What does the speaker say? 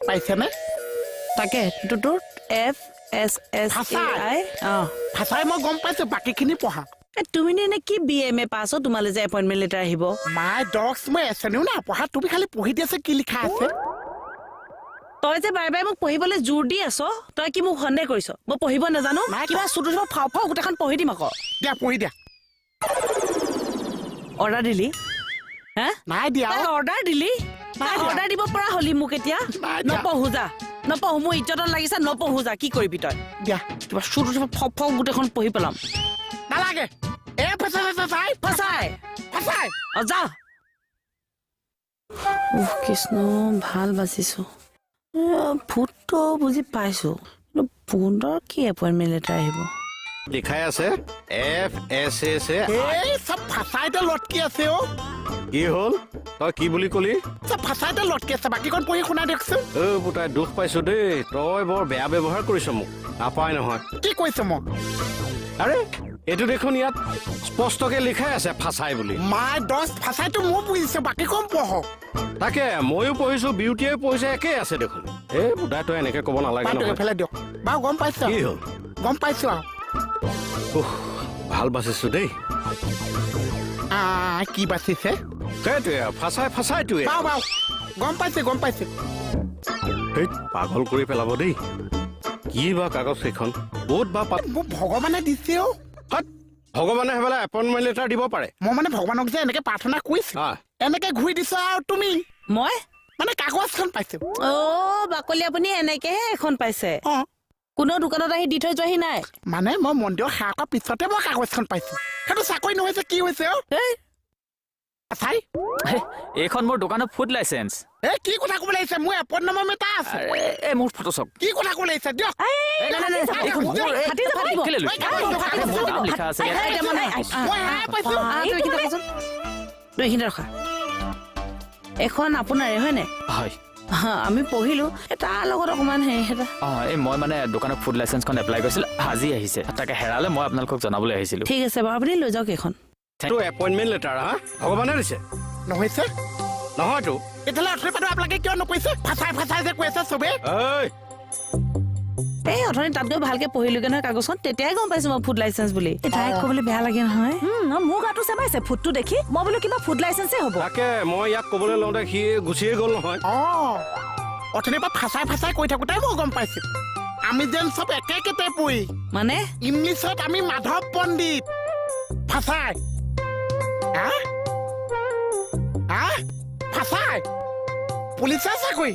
পাইছেনে? তাকে তোৰ এফ এছ এছ এ ফাঁচাই। আই, অঁ। ফাঁচাই, মই গম পাইছো, বাকীখিনি পঢ়া। এ, তুমি নে কি বি এম এ পাছ, তোমালৈ যে এপইণ্টমেণ্ট লেটাৰ আহিব? মাই ডগছ, মই এছ এনও নাই পঢ়া। তুমি খালি পঢ়ি দিয়াছে, কি লিখা আছে। তই যে বাৰে বাৰে মোক পঢ়িবলৈ জোৰ দি আছ, তই কি মোক সন্দেহ কৰিছ, মই পঢ়িব নাজানো? নাই। কিবা চুট উঠিব, ফাও ফাও গোটেইখন পঢ়ি দিম আকৌ। দিয়া, পঢ়ি দিয়া। অৰ্ডাৰ দিলি হা? নাই দিয়া। তই অৰ্ডাৰ দিলি? নাই দিয়া। অৰ্ডাৰ দিব পৰা হলি মোক এতিয়া? নাই দিয়া। নপঢ়ো যা, নপঢ়ো। মোৰ ইজ্জতত লাগিছে, নপঢ়ো যা। কি কৰিবি তই? দিয়া। কিবা চুট উঠিব, ফ ফ গোটেইখন পঢ়ি পেলাম। নালাগে। এ ফচাই ফচাই। ফচাই। ফচাই। অ, যা। উফ কৃষ্ণ, ভাল বাচিছো। এ, ভূতটো বুজি পাইছো, কিন্তু পোন্ধৰ কি এপইণ্টমেণ্ট লেটাৰ আহিব? লিখাই আছে এফ এছ এছ এ। এই চব ফাঁচাইতে লটকি আছে অ। কি হ'ল? তই কি বুলি কলি? চব ফাঁচাইতে লটকি আছে, বাকীকণ পঢ়ি শুনাই দিয়কচোন। অ পুতাই, দুখ পাইছো দেই। তই বৰ বেয়া ব্যৱহাৰ কৰিছ মোক। নাপায় নহয়। কি কৈছে মই? আৰে, এইটো দেখোন ইয়াত স্পষ্টকে লিখাই আছে ফাঁচাই বুলি। মাই দহ, ফাঁচাইটো মই বুজিছো, বাকীকণ পঢ়ক। তাকে ময়ো পঢ়িছো, বিউটিয়ে পঢ়িছে, একেই আছে দেখোন। এই পুতাই, তই এনেকে ক'ব নালাগে বাদ দিয়ক, নহয়। এইফালে দিয়ক বাৰু, গম পাইছো কি আৰু। হ'ল? গম পাইছো আৰু। উফ, ভাল বাচিছো দেই। কি বাচিছে? সেইটোৱে আৰু, ফাঁচাই ফাঁচাইটোৱে। বাৰু বাৰু, গম পাইছো, গম পাইছো। হেই, পাগল কৰি পেলাব দেই। কি বা কাগজ সেইখন, ক'ত বা পাত। মোক ভগৱানে দিছে অ। হাত, ভগৱানে সেইফালে এপইণ্টমেণ্ট লেটাৰ দিব পাৰে? মই মানে ভগৱানক যে এনেকে প্ৰাৰ্থনা কৰিছো, এনেকে ঘূৰি দিছো আৰু তুমি মই মানে কাগজখন পাইছো। অ বাকলি, আপুনি এনেকেহে এখন পাইছে? অ। কোনো দোকানত আহি দি থৈ যোৱাহি নাই? মানে মই মন্দিৰৰ সেৱা কৰাৰ পিছতে মই কাগজখন পাইছো। সেইটো চাকৰি নহৈছে, কি হৈছে অ? এই। চাই। এইখন মোৰ দোকানৰ ফুড লাইচেঞ্চ। এ, কি কথা ক'ব লাগিছে? মোৰ এপইণ্টমেণ্ট এটা আছে। এই মোৰ ফটো চাওক। কি কথা ক'ব লাগিছে? দিয়ক। নাই, নাই, নাই, এইখন নাই, মোৰ, এই, ফাটি যাব, ফাটিব। কেলে লৈছে? এই কাগজ দিয়ক, কাগজ মোৰ দিয়ক। নাম লিখা আছে ইয়াত। এই, এই, মই সেয়াই পাইছো। আহ, তই এইখিনি ৰখাচোন, তই এইখিনি ৰখা। এখন আপোনাৰে হয়নে? হয়। হা, আমি পঢ়িলো। এই তাৰ লগত অকণমান হেৰি এটা। অঁ, এই মই মানে দোকানৰ ফুড লাইচেঞ্চখন এপ্লাই কৰিছিলোঁ, আজি আহিছে। তাকে হেৰালে, মই আপোনালোকক জনাবলৈ আহিছিলোঁ। ঠিক আছে বাৰু, আপুনি লৈ যাওক এইখন। এইটো এপইণ্টমেণ্ট লেটাৰ হা, ভগৱানে দিছে? নহৈছে। নহয়তো। এতিয়ালৈ অথনি পাতো আপোনালোকে কিয় নকৈছে? ফাঁচাই ফাঁচাই যে কৈ আছে চবে। ঐ। এই অথনি তাত গৈ ভালকে পঢ়িলোগে নহয় কাগজখন, তেতিয়াই গম পাইছো মই ফুড লাইচেঞ্চ বুলি। এই তাইক ক'বলৈ বেয়া লাগে নহয়। মোৰ গাটো চেমাইছে ফুডটো দেখি। মই বোলো কিবা ফুড লাইচেঞ্চে হ'ব। তাকে মই ইয়াক ক'বলৈ লওঁতে সি গুচিয়ে গ'ল নহয়। অ, অথনিৰ পৰা ফাঁচাই ফাঁচাই কৈ থাকোঁতে মই গম পাইছো, আমি যেন চব একে কেটে পুই। মানে? ইংলিছত আমি মাধৱ পণ্ডিত। ফাঁচাই হা হা, ফাঁচাই পুলিচৰ চাকৰি।